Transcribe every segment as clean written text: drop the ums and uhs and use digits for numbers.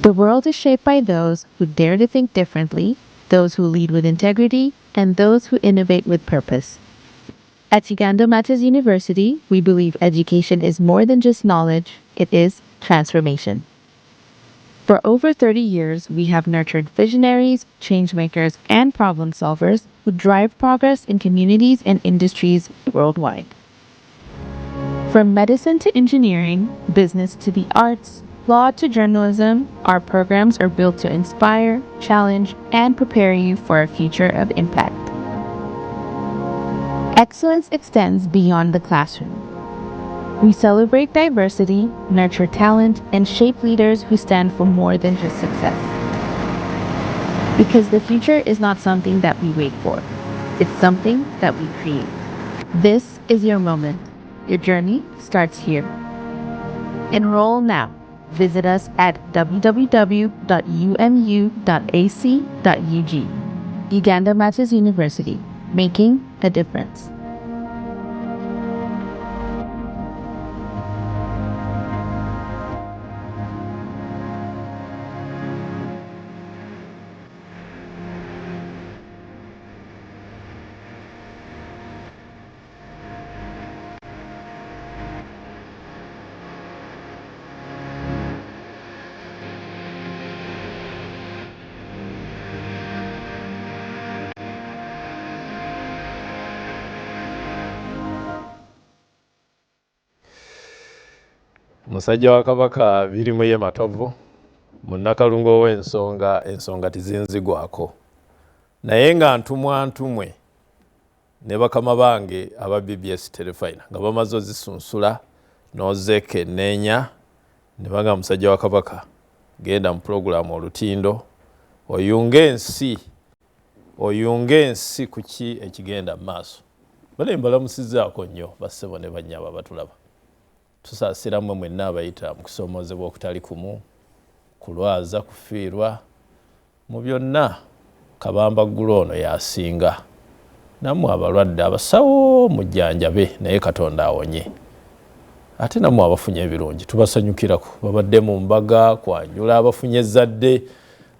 The world is shaped by those who dare to think differently, those who lead with integrity, and those who innovate with purpose. At Uganda Matters University, we believe education is more than just knowledge, it is transformation. For over 30 years, we have nurtured visionaries, changemakers, and problem solvers who drive progress in communities and industries worldwide. From medicine to engineering, business to the arts, law to journalism, our programs are built to inspire, challenge, and prepare you for a future of impact. Excellence extends beyond the classroom. We celebrate diversity, nurture talent, and shape leaders who stand for more than just success. Because the future is not something that we wait for, it's something that we create. This is your moment. Your journey starts here. Enroll now. Visit us at www.umu.ac.ug. Uganda Matters University, making a difference. Musajja wa Kabaka birimu ye Matovu, munnakalungu ow'ensonga, ensonga tizinzigwako, naye nga ntumwa ntumwe ne bakama bange aba BBS Terefayina nga bamaze ozisunsula n'ozeekenneenya ne bagamba, musajja wa Kabaka, genda mu pulogulaamu Olutindo oyunge ensi, oyunge ensi ku ki ekigenda mu maaso. Bale mbalamusizzaako nnyo bassebo ne bannyabo abatulaba. Tusaasira mmwe mwenna abayita mu kusoomoozebwa okutali kumu, kulwaza, kufiirwa, mu byonna kabamba ggulo ono y'asinga. Nammwe abalwadde abasawo mujjanjabe naye Katonda awonye. Ate nammwe abafunye ebirungi tubasanyukirako, babadde mu mbaga, kwanjula, abafunye ezzadde,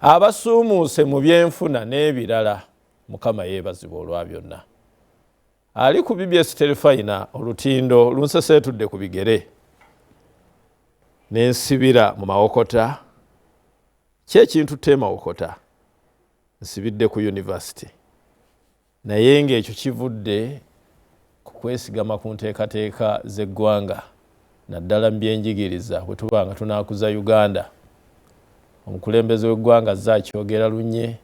abasuumuuse mu byenfuna n'ebirala. Mukama yeebazibwa olwa byonna. Ali ku BBS Terefayina olutindo lunseseetudde ku bigere n'ensibira mu mawokota. Ki ekintutte emawokota? Nsibidde ku university, naye ng'ekyo kivudde ku kwesigama ku nteekateeka z'eggwanga naddala mu byenjigiriza. Bwe tuba nga tunaakuza Uganda, omukulembeze w'eggwanga azze akyogera lunye,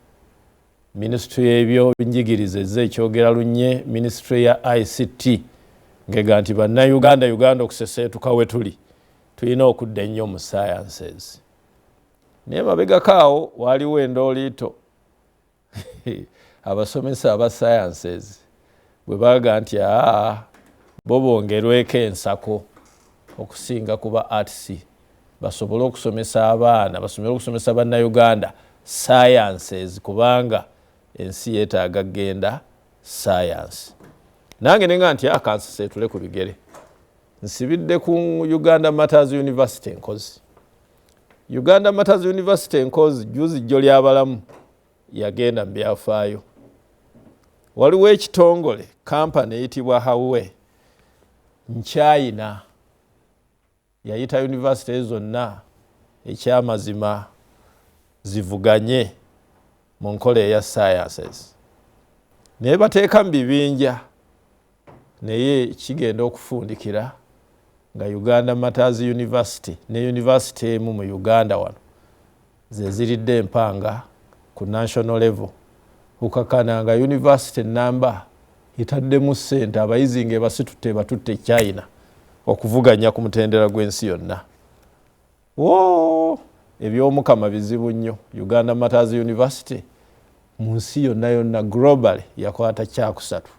minisitule y'ebyenjigiriza ezze ekyogera lunye, minisitule ya ICT ngega nti bannayuganda, Uganda okuseseetuka we tuli tulina okudda ennyo mu sciences. Naye mabegako awo waaliwo endooliito abasomesa aba sciences bwe baga nti aa bo bongerweko ensako okusinga kuba arts, basobole okusomesa abaana, basobole okusomesa bannayuganda sciences, kubanga ensi yeetaaga genda science. Nange nenga nti akanseseetule ku bigere, nsibidde ku Uganda Matters University Nkozi. Uganda Matters University Nkozi juzi jjo ly'abalamu yagenda mu byafaayo. Waliwo ekitongole kampani eyitibwa Huawei nkyayina yayita university zonna ekyamazima zivuganye mu nkola eya sciences, naye bateeka mu bibinja, naye kigenda okufundikira nga Uganda Matters University ne university emu mu Uganda wano ze ziridde empanga ku national level, okakana nga university namba etaddemu ssente, abayizi nga ebasitutte batutte China okuvuganya ku mutendera gw'ensi yonna. Wo ebyomukama bizibu nnyo. Uganda Matters University mu nsi yonna yonna globally yakwata kyakusatu,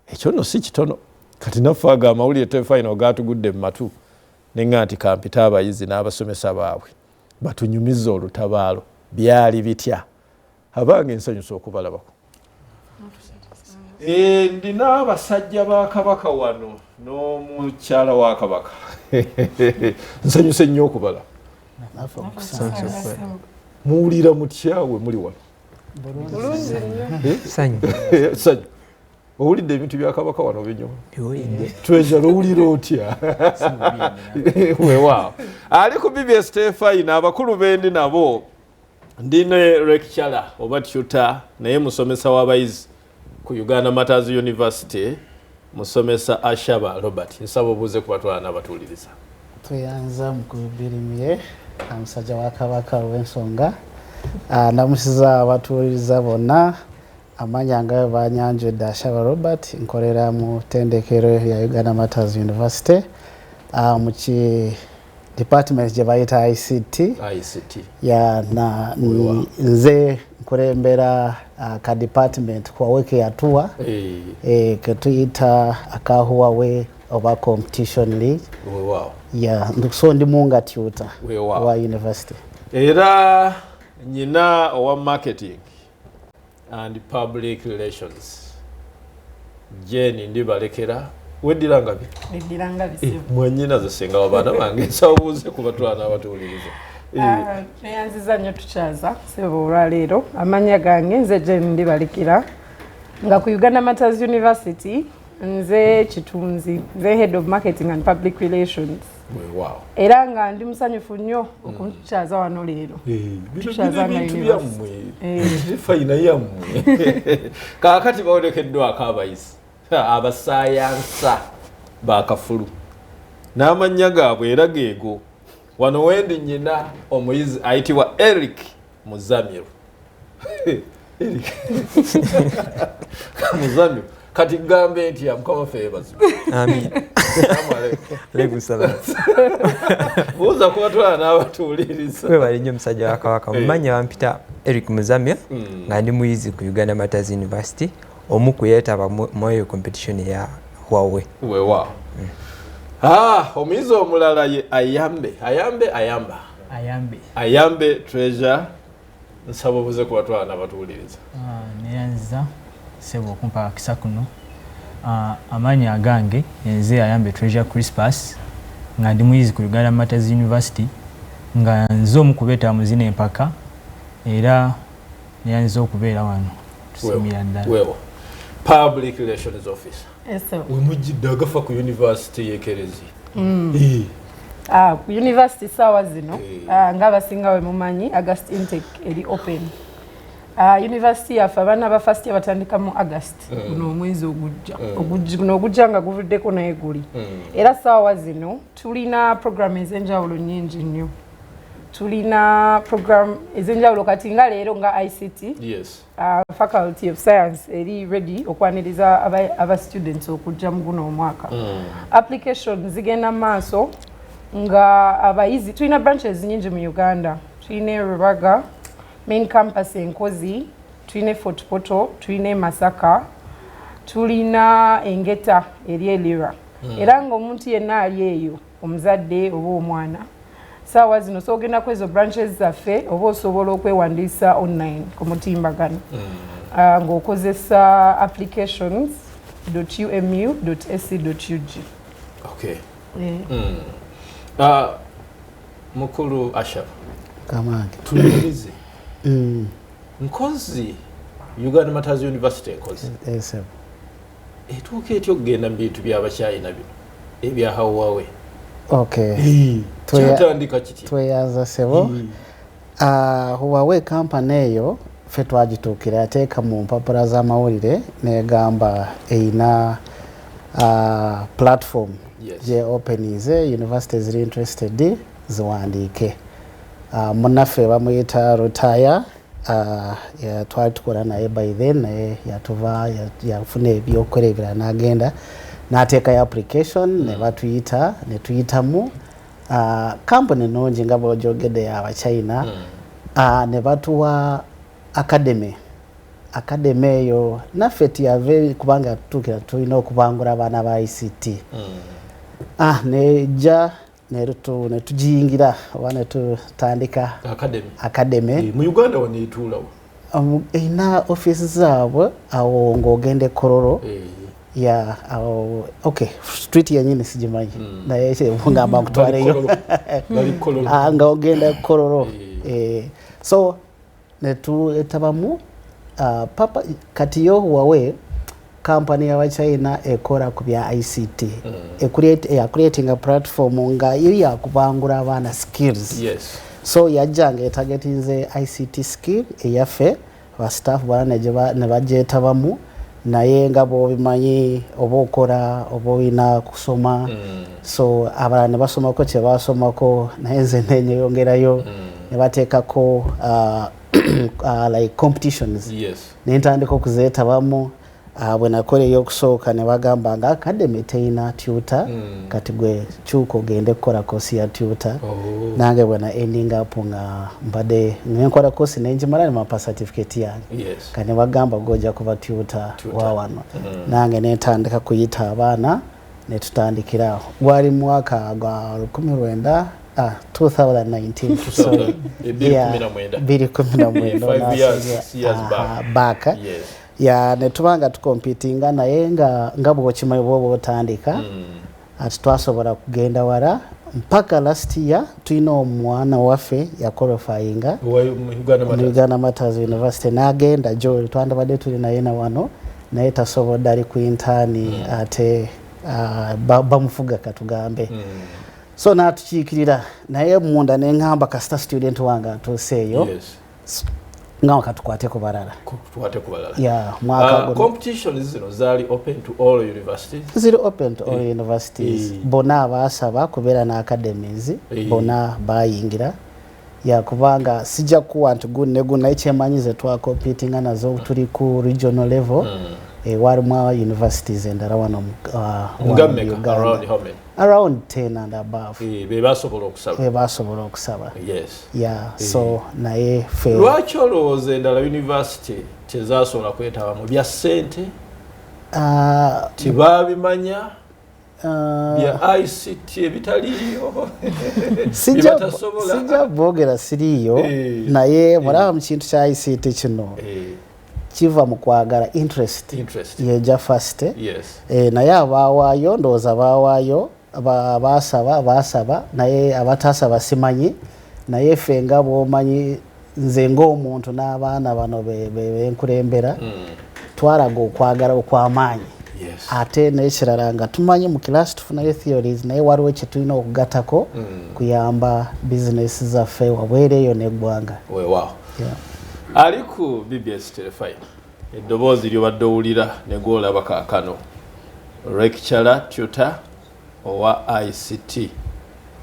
ekyo nno si kitono. Kati naffe ago amawulire Terefayina gatugudde mu matu, neŋŋa nti kampita abayizi n'abasomesa baabwe batunyumize olutabaalo byali bitya. Abange nsanyusa okubalabako. Ndina abasajja ba Kabaka wano n'omukyala wa Kabaka. Nsanyuse nnyo okubala. Naffe okusanga. Muwulira mutya we muli wano? Bulungi nnyo. Sanyu. Sanyu. Owulidde ebintu bya Kabaka wano binyuma? Biwulidde. Treasure, owulira otya? Weewaawo. Ali ku BBS Terefayina, abakulu bendi nabo ndi ne lecturer oba tutor, naye musomesa w'abayizi ku Uganda Martyrs University, musomesa Ashaba Robert. Nsaba obuuze ku batwala n'abatuuliriza. Tweyanza mukubirimiye omusajja wa Kabaka ow'ensonga. Ndamusiza abatuuliriza bonna. Amanya nga banyanjudde Ashaba Robert, nkolera mu ttendekero ya Uganda Martyrs University, mu ki department gye bayita ICT. ICT. Ya, na nze nkulembera ka department Huawei ke yatuwa, ketuyita aka Huawei oba competition league. Ya, so ndi munga tutor wa university. Era nyina owa marketing and public relations Jane Ndibalekera. Weddira ngabi? Neddira ngabi, ssebo. Mwannyinaze singa wabaana bange, nsaba obuuze ku batwala n'abatuwuliriza. Neyanziza nnyo tukyaza ssebo olwaleero. Amannya gange nze Jane Ndibalekera, nga ku Uganda Martyrs University nze kitunzi, nze head of marketing and public relations. Era nga ndi musanyufu nnyo okutukyaza wano leero. Bino bintu byammwe, fayina yammwe. Kaakati bawonekeddwako abayizi abasayansa bakafulu n'amannya gaabwe era geego. Wano wendi nyina omuyizi ayitibwa Eric Muzamiru. Eric Muzamiru, kati gambe nti Mukama ffe yeebazibwe. Amin. Alaikum salam. Buuza kubatwala n'abatuwuliriza. Webale nnyo musajja wa Kabaka. Mumannya bampita Eric Muzamir, nga ndi muyizi ku Uganda Martyrs University, omu ku yeetaba mu eyo competition ya Huawei. Weewaawo. Omuyizi omulala ye Ayambe. Ayambe, Ayamba. Ayambe. Ayambe Treasure, nsaba obuze kubatwala n'abatuwuliriza. Neyanziza ssebo okumpa akakisa kuno. Amannya agange nze Ayambe Treasure Crispus, nga ndi muyizi ku Uganda Martyrs University, nga nze omu ku beetaba mu zino empaka, era neyanziza okubeera wano. Tusiimira ddala. Weewo. Public Relations Officer. Yes, sir. Wemujjidde agafa ku university y'Ekerezi. Ku university saawa zino, ng'abasinga bwe mumanyi, August intake eri open. University yaffe abaana ba first year batandika mu August, guno omwezi ogujja, guno ogujja nga guvuddeko naye guli. Era saawa zino tulina program ez'enjawulo nnyingi nnyo. Tulina program ez'enjawulo kati nga leero nga ICT, Faculty of Science eri ready okwaniriza aba students okujja mu guno omwaka. Application zigenda maaso nga abayizi tulina branches nyingi mu Uganda. Tulina e Rubaga, main campus Enkozi, tulina e Fort Portal, tulina e Masaka, tulina Engeta eri e Lira. Era ng'omuntu yenna ali eyo, omuzadde oba omwana, saawa zino soogenda ku ezo branches zaffe oba osobola okwewandiisa online ku mutimbagano, ng'okozesa applications.umu.ac.ug. Mukulu Ashaba, Kamange. Tulirize. Nkozi, Uganda Martyrs University Nkozi Ese. etuuka etya okugenda mu bintu by'abakyayina bino ebya Huawei? Okay. Kyatandika kitya? Tweyanza ssebo. Huawei company eyo ffe twagituukira, yateeka mu mpapula z'amawulire negamba eyina platform gye openinze, university ziri interested ziwandiike. Munnaffe bamuyita Rutaya, twali tukola naye by then, naye yatuva yafuna ebyokukola ebirala n'agenda n'ateekayo application ne batuyita ne tuyitamu. Kampuni nungi nga bw'ogyogedde abachina, ne batuwa academy. Academy eyo naffe tiyave kubanga tutuukira tulina okubangula abaana ba ICT. Nejja ne tugiyingira oba ne tutandika Academy. Academy. Mu Uganda wano etuulawo? Erina ofiisi zaabwe awo ng'ogenda e Kololo. Ya, awo okay, street yenyini sigimanyi, naye ngamba nkutwaleyo. Bali Kololo. Ah, nga ogenda Kololo. So netuetabamu papa kati yo Huawei, kampani y'Abachina ekola ku bya ICT, creating a platform nga yo yakubangula abaana skills. So yajja nga etargetinze ICT skill eyaffe ba staff bana ne bagyetabamu, naye nga bwobimanyi oba okola oba olina kusoma. So abalala ne basomako kye basomako, naye nze nenyeyongerayo ne bateekako like competitions. Nentandika okuzeetabamu. Bwe nakola ey'okusooka ne bagamba nga academy teyina tutor, kati gwe kyuka ogende kukola kosi ya tutor. Oh. Nange bwe na ending up nga mbadde nenkola kosi nenjimala ne bampa certificate yange. Kati ne bagamba gojja kuba tutor Tutor. wa wano. Nange nentandika kuyita abaana netutandikira awo. Gwali mwaka gwa 19 2019, sorry. 2019. 2019. 5 years, 6 years back. Back. Ya, netuba nga tucompetinga, naye nga bwokimanyi bwoba otandika, ati twasobola kugenda wala mpaka last year tulina omwana waffe yaqualifyinga Wa mu Uganda mu Matters. Uganda Matters University n'agenda. Joel twandabadde tuli naye na wano, naye tasobodde, ali ku intern, ate bamufuga katugambe. So n'atukiikirira, naye munda neŋŋamba kasita student wange atuuseeyo, nga katukwate ku balala. Tukwate ku balala. Ya, mwaka guno. Competitions zino zaali open to all universities? Ziri open to all universities. Bonna abaasaba kubeera ne academies, bonna bayingira. Yakubanga sijja kuwa nti guno ne guno, naye kyemanyi ze twacompetinga nazo tuli ku regional level. Walimu universities endala wano Nga wano mu mmeka? Uganda. Around how many? Around 10 and above. Be basobola okusaba. Be basobola okusaba. Yeah, so naye fe Lwaki olowooza endala university tezasobola kwetaba mu bya ssente? Tebabimanya? Bya ICT ebitaliiyo byebatasobola? Sijja boogera siriiyo, naye mulaba mu kintu kya ICT kino, kiva mu kwagala, interest. Interest. Yeja first. Naye abaawaayo ndowooza baawaayo, basaba basaba, naye abatasaba simanyi. Naye ffe nga bwomanyi nze ng'omuntu n'abaana bano benkulembera, twalaga okwagala okw'amaanyi. Ate n'ekirala nga tumanyi mu kilasi tufunayo theories, naye waliwo kye tulina okugatako kuyamba bizinesi zaffe wabweru eyo n'eggwanga. Weewaawo. Yeah. Ali ku BBS Terefayina, eddoboozi lyobadde owulira ne gwolaba kaakano, lecturer tutor owa ICT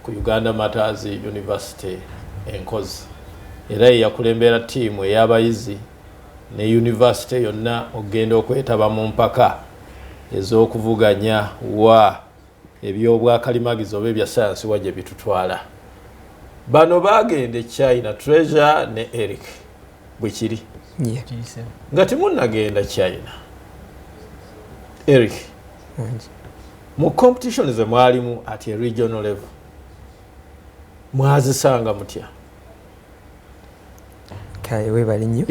ku Uganda Matters University Enkozi, era ye yakulembera ttiimu ey'abayizi ne university yonna okugenda okwetaba mu mpaka ez'okuvuganya wa ebyobwakalimagizi oba ebya sayansi wa gye bitutwala. Bano bagenda e China, Treasure ne Eric, bwe kiri? Yeah. Nga temunnagenda China, Eric, mu competition ze mwalimu at a regional level mwazisanga mutya? Kale, webale nnyo.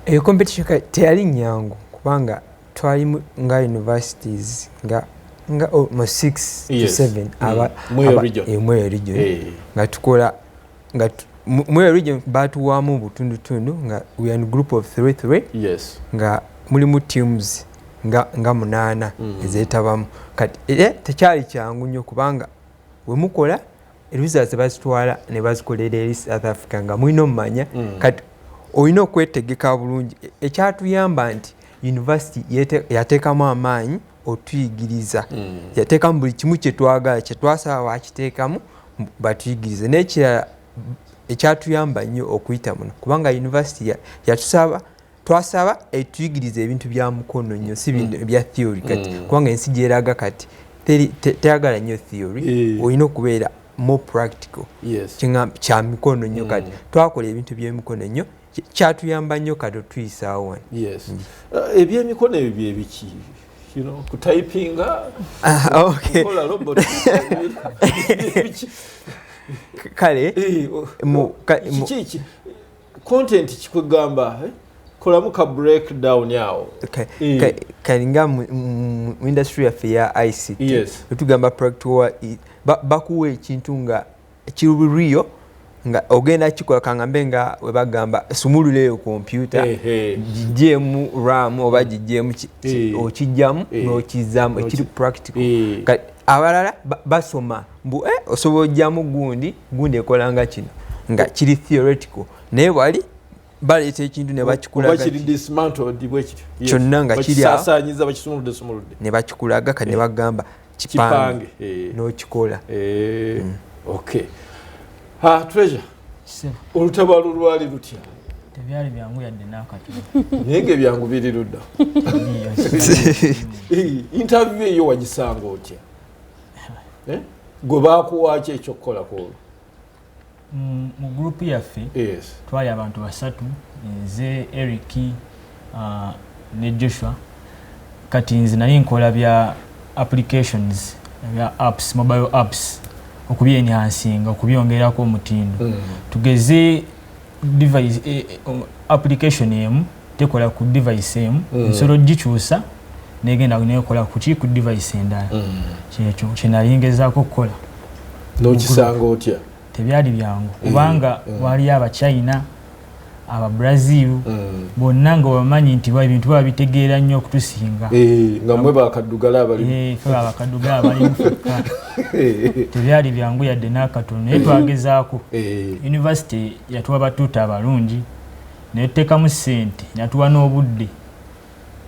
Eyo competition kale teyali nyangu kubanga twalimu nga universities nga mu 6 to 7 Mweyo region. Mweyo region. Nga tukola nga mweyo region batuwaamu butundutundu nga we are in group of 3 3, nga mulimu teams nga munaana ezeetabamu. Kati era tekyali kyangu nnyo kubanga wemukola results bazitwala ne bazikolera eri South Africa nga mulina omumanya. Kati olina okwetegeka bulungi. Ekyatuyamba nti university yateekamu amaanyi otuyigiriza, yateekamu buli kimu kyetwagala, kyetwasaba bakiteekamu batuyigirize. N'ekirala ekyatuyamba nnyo okuyita muno kubanga university yatusaba, twasaba etuyigiriza ebintu bya mukono nnyo, si bintu bya theory. Kati kubanga ensi gyeraga kati teyagala nnyo theory, olina okubeera more practical. Kya mikono nnyo. Kati twakola ebintu byemikono nnyo, kyatuyamba nnyo kati otuyisaawo wano. Yes. Ebyemikono ebyo byebiki? Kutypinga? Ah, okay. Kukola robot? Biki? Kale Kiki content kikwegamba, eh? Kolamu ka breakdown awo. Kalinga mu industry yaffe ya ICT, tugamba practical, bakuwa ekintu nga kiri real, nga ogenda kikola. Kangambe nga webagamba sumulula eyo kompyuta, gijjeemu RAM oba gijjeemu, okijjamu n'okizaamu, ekiri practical. Abalala basoma mbu osobola ojjamu gundi gundi ekola nga kino, nga kiri theoretical, naye wali baleeta ekintu ne bakikulaga kyonna nga kiri ne bakikulaga kati ne bagamba kipange n'okikola. Okay, Treasure, olutabaalo lwali lutya? Tebyali byangu yadde n'akatono. Naye nga ebyangu biri ludda. Interview eyo wagisanga otya? Gwe baakuwaaki ekyokukolako olwo? Mu gurupu yaffe twali abantu basatu, nze, Eric ne Joshua. Kati nze nali nkola bya applications, bya apps, mobile apps, okubyenhancinga, okubyongerako omutindo. Tugeze device, application emu tekola ku device emu, nsobola ogikyusa negenda nekola kuki ku device endala. Kyekyo kyenali ngezaako okukola. N'okisanga otya? Tebyali byangu, kubanga waliyo Abachina, Ababrazil, bonna nga bamanyi nti ebintu baba bitegeera nnyo okutusinga. Nga mwe bakaddugala abalimu. Fe babakaddugala abalimu fekka. Tebyali byangu yadde n'akatono, naye twagezaako. University yatuwa ba tutor abalungi, netuteekamu ssente, yatuwa n'obudde,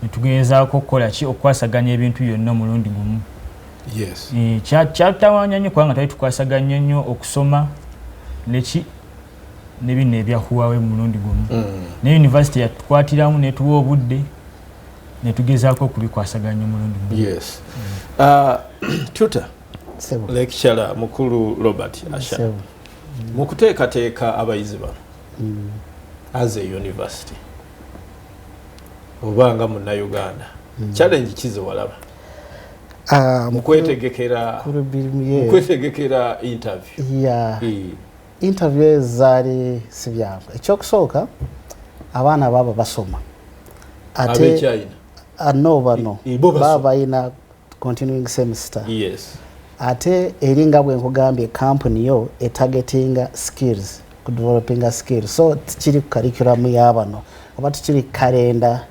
netugezaako okukola ki, okukwasaganya ebintu byonna omulundi gumu. Kyatutawaanya nnyo, kubanga twali tukwasaganya nnyo okusoma neki ne bino ebya Huawei mu mulundi gumu, naye university yatukwatiramu netuwa obudde netugezaako okubikwasaganya omulundi gumu. Yes. Tutor lecturer mukulu Robert Asha, mu kuteekateeka abayizi bano as a university oba nga Munnayuganda, challenge kize walaba mukwetegekera interview? Yeah. Interview zaali si byangu. Ekyokusooka, abaana baba basoma. Ate no, bano baba balina continuing semester. Ate eringa bwe nkugambye, kampuni yo etargetinga skills, kudevelopinga skills, so tikiri ku curriculum y'abano oba tikiri kalenda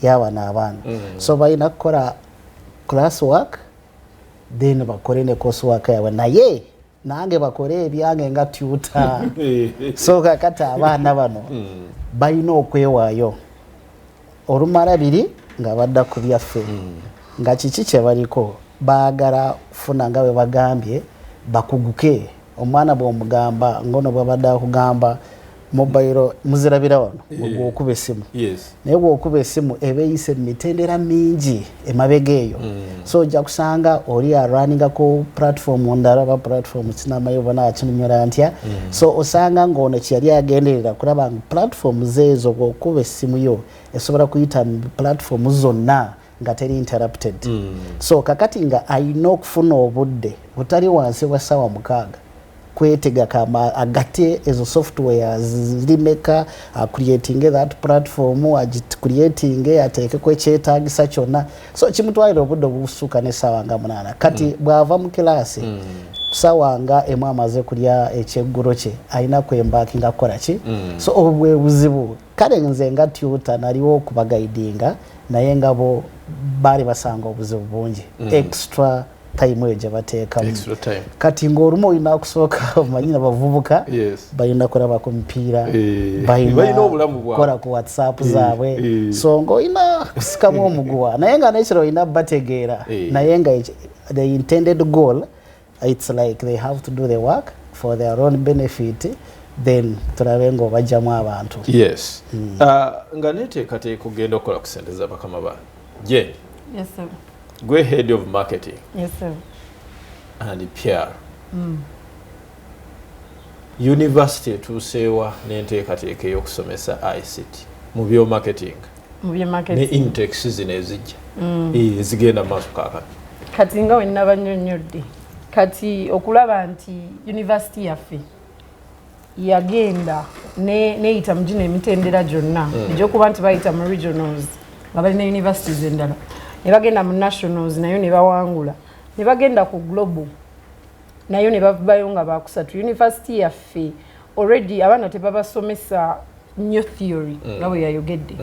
y'abano abaana. So balina kukola class work, then bakole ne course work yaabwe, naye nange bakole ebyange nga tutor. So kakati abaana bano balina okwewaayo olumala biri nga badda ku byaffe. Nga kiki kye baliko baagala kufuna, nga bwe bagambye bakuguke. Omwana bw'omugamba ngono bwabadde akugamba mobile, muzirabira wano, bw'okuba essimu, naye bw'okuba essimu eba eyise mu mitendera mingi emabega eyo. So ojja kusanga oli aruningako platform ndala oba platform kinamayo oba nakinyonyola ntya. So osanga ng'ono kyeyali agenderera kulaba nga platform zeezo, bw'okuba essimu yo esobola kuyita mu platform zonna nga teri interrupted. So kakati nga ayina okufuna obudde butali wansi bwa ssaawa 6 kwetega kama agate ezo software zirimeka, acreating that platform, agicreating, ateekeko ekyetaagisa kyonna. So kimutwalira obudde obusuuka n'essaawa nga 8. Kati bw'ava mu kilaasi ssaawa nga 1, amaze kulya ekyeggulo kye, alina kwembarkinga kukola ki. So obwo bwe buzibu. Kale nze nga tutor naliwo okubaguidinga, naye nga bo baali basanga obuzibu bungi, extra time eyo gye bateekamu. Extra time. Kati ng'olumu olina kusooka omanyi nabavubuka balina kulaba ku mipiira, balina obulamu bwabwe. Kukola ku WhatsApp zaabwe. So ng'olina kusikamu omuguwa, naye nga nekiro olina bategeera. Naye nga the intended goal, it's like they have to do the work for their own benefit, then tulabe ng'obajjamu abantu. Yes. Nga neteekateeka okugenda okukola ku sente za bakama bange, Jane, Yes, sir. gwe head of marketing Yes, sir. and PR, university etuuseewa n'enteekateeka ey'okusomesa ICT mu byomarketing Mu bye ne marketing. intakes zino ezijja, ezigenda mu maaso kaakano? Kati nga we nabanyonnyodde, kati okulaba nti university yaffe Yagenda neyita mu gino emitendera gyonna egyokuba nti bayita mu regionals nga balina universities endala, ne bagenda mu nationals nayo ne bawangula, ne bagenda ku global nayo ne bavayo nga bakusatu. University yaffe already abaana tebabasomesa nnyo theory nga bwe yayogedde,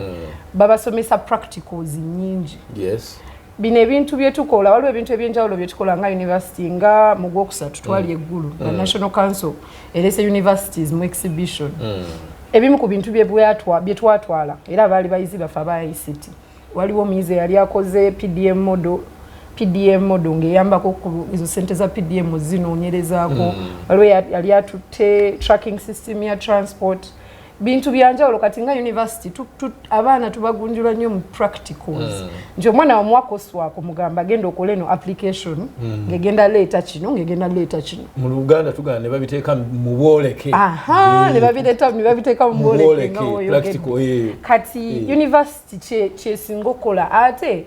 babasomesa practicals nnyingi. Bino ebintu byetukola, waliwo ebintu ebyenjawulo byetukola nga university. Nga mu gwokusatu twali eggulu nga National Council erese universities mu exhibition. Ebimu ku bintu byetwatwala era baali bayizi baffe aba ICT. Waliwo omuyizi eyali akoze PDM model, PDM model ng'eyambako ku ezo sente za PDM zinoonyerezaako. Waliwo yali atutte tracking system ya transport, bintu byanjawulo. Kati nga university abaana tubagunjula nnyo mu practicals, nti omwana wamuwa coursework, mugamba agenda okole eno application ng'egenda leeta kino, ng'egenda leeta kino. Mu Luganda tugamba ne babiteeka mu bwoleke. Aha, ne babireeta ne babiteeka mu Mu bwoleke bwoleke, nga bw'oyogedde. Practical. Kati university kyesinga okukola, ate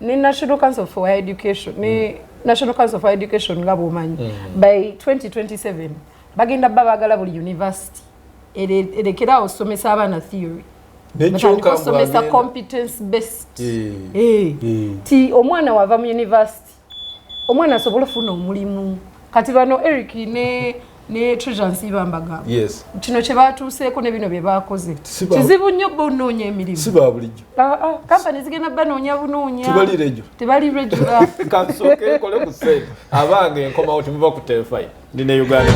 ne National Council for Higher Education, ne National Council for Higher Education nga bw'omanyi, by 2027 bagenda bba baagala buli university erekerawo osomesa abaana theory, batandika osomesa competence based. Ti omwana wava mu university, omwana asobole ofuna omulimu. Kati bano Eric ne Treasure Nsiiba mbagamba, kino kye batuuseeko ne bino bye bakoze kizibu nnyo bonoonya emirimu. Si ba bulijjo. Kampani zigenda banoonya bunoonya. Tebali regular. Tebali regular. Kansooke nkole ku ssente, abange enkomawo. Temuva ku Terefayina, ndi ne Uganda.